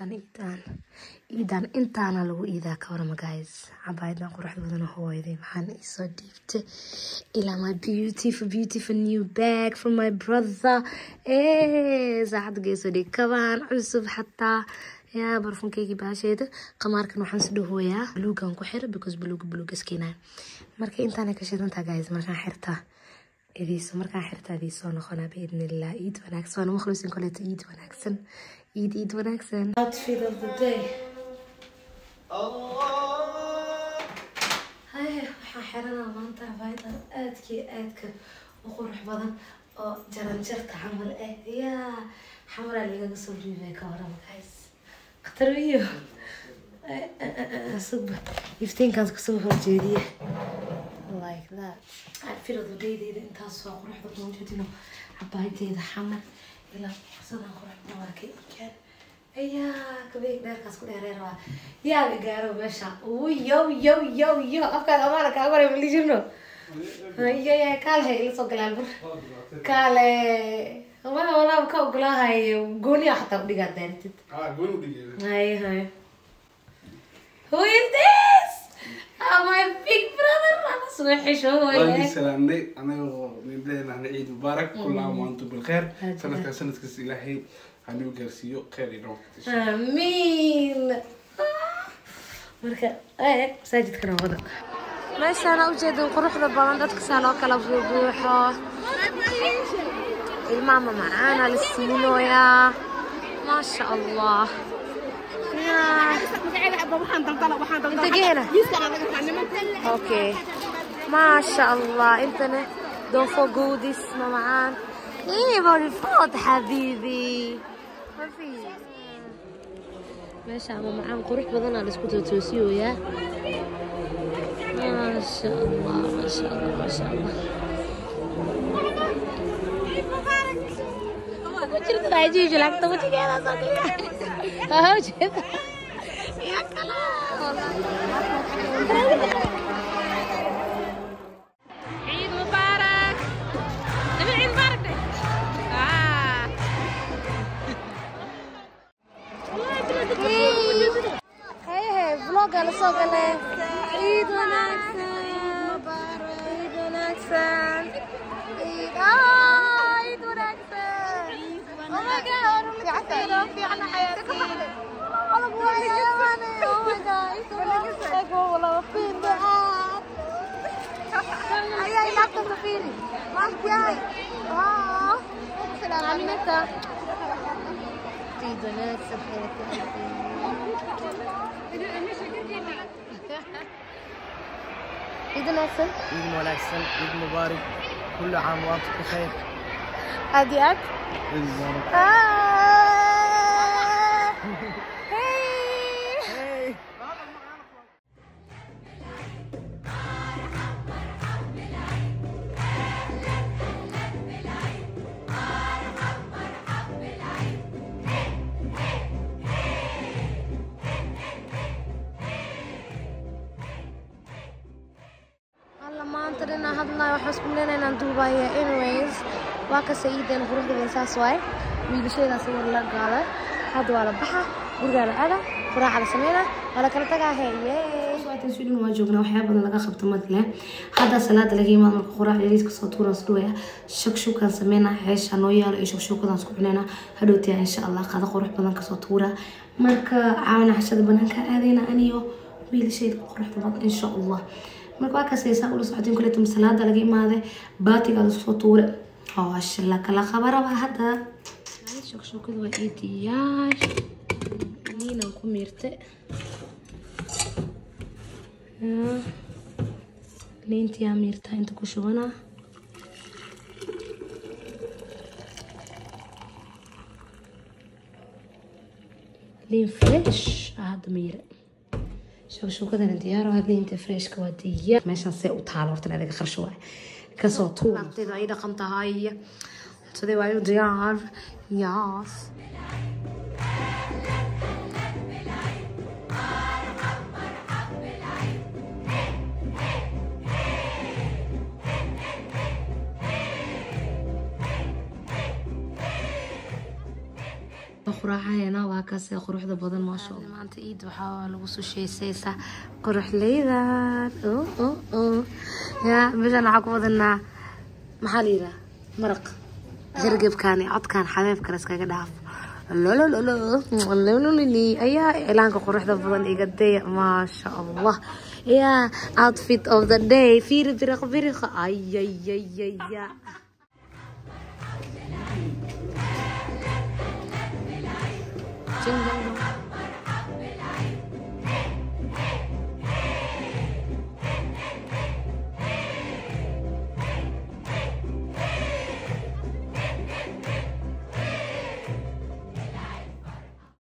Iidan iidan iidan intaana lagu iidaa ka warama guys. Cabaayadan quruxda badan hooyaday maxaan isoo dhiibtay ilaa my beautiful beautiful new bag from my brother. Saacad geesoo dhig kabaan cusub xataa yaa barfunkaygii baasheeda qamaarkan waxaan si dhahooyaa buluugan ku xira because buluuga buluuga iskeenaya. Marka intaana ka shidantaa guys, markaan xirtaa idiiso, markaan xirtaa idiisoo noqonaa biidnillah. Iid wanaagsan waana makhluusin koleeto. Iid wanaagsan, iid iid wanaagsan. Outfit of the day. Haye, waxaan xiranaa maanta cabaayadaan aadka iyo aadka u qurux badan oo jaranjarta camal ah. Yaa xamaraa ligaga soo dhiibay ka warama guys. Khatar iyo sugba iftiinkaas kasoo horjeediye like that. Outfit of the day-deyda intaas waa quruxda badan jeedino cabaayadeyda xamar ilaa fursadan qurux badan waa ka ikaan. Ayaa kabeeg dheerkaas ku dheereer waa yaa gaaro meesha. Yo yo yo yo, afkaada amaana kaa waray mali jirno. Ya kaale ila soo galaal bar kaale wala wala ka ogolaahay gooniya xataa udhigaa daartid. Hay hay, who is this? Oh, my big brother. Ana soo xisho. Waan salaamnay anagoo nidleenahay ciid mubaarak, kulla caam wa antum bilkheer. Sanadkan sanadkaas Ilaahay hanuu gaarsiiyo kheyr iyo nabad. Amiin. Marka masaajidkana wada meeshaana ujeedin quruxda badan, dadka saa loo kala buubuuxo, ilmaha macaana la siinoyaa, maasha Allah. Inta geena okay, maasha Allah. Intana don't forget this mamacaan. Very xabiibi. Meesha ama macaan qurux badanaa la isku toosiyoyaa. Maasha Allah, maasha Allah, maasha Allah. Ku jirta ajiiju lacagta wajigeeda soo geliya. Ujeeda ya kala. Ciid mubaarak nabi, ciid mubaarak de. Hey hey, vlogga la soo galay. Ciid wanaagsan, ciid wanaagsan, ciid ciid wanaagsan. Oh my God, fiican xayaati. Oh my God, ayay laabta fiiri. Maantay Aminata, ciid wanaagsan xayaati. Ciid wanaagsan. Ciid wanaagsan, ciid mubaarak, kullu caam wa antum bikhair. Aad iyo aad. Ciid mubaarak. Hey. Alla maanta dhan aan hadlayo waxaan isku leeyahay inaan duubaya. Anyways, waa ka saciideen quruxda badan saas waaye. Wiilasheedaas war la gaalay. Hadda waa la baxa, gurigaa la aada, quraaca la sameynaa, waa la kala tagaa. Heye Sweden waa joognaa, waxyaaba badan laga qabto madle. Hadda salaada laga yimaado, marka quraac yariis kasoo tuuraan isdhuwaya, shakshukaan sameynaa, xeesha noo yaalo iyo shakshuukadaan isku cuneynaa. Hadhowtiyaa insha Allah qado qurux badan kasoo tuura. Marka caawina cashada banaanka aadayna aniyo wiilashayda quruxda badan insha Allah. Marka waa kasaysaa ula socotiin kuleetum. Salaada laga imaaday, baatiga la soo tuuray, hawsha la kala qabaraba. Hadda shakshuukada waa ii diyaar, liinan ku miirtay, liintiyaa miirtaa inta ku shubanaa. Liin fresh hadda miire, shakshuukadana diyaar waa, liinta freshka waa diyaar. Meeshan see u taalo horta adiga qarsho waay kasoo tuur. Laabteeda ay dhaqan tahay, cuntadii waa u diyaar. Yes. quraacaynaa. Waa kaasee quruxda badan, maasha Allah. Maanta ciid waxaa lagu susheysaysaa quruxleydan. Ya meeshaan waxaa ku wadanaa, maxaa la yidhaha, maraq hergebkaani, codkan xabeebka la iskaga dhaafo. Lolololo ayaa cilaanka quruxda badan iga daya, maasha Allah. Ya outfit of the day, fiiri biriq biriqa, ayayayaya. Jing jong.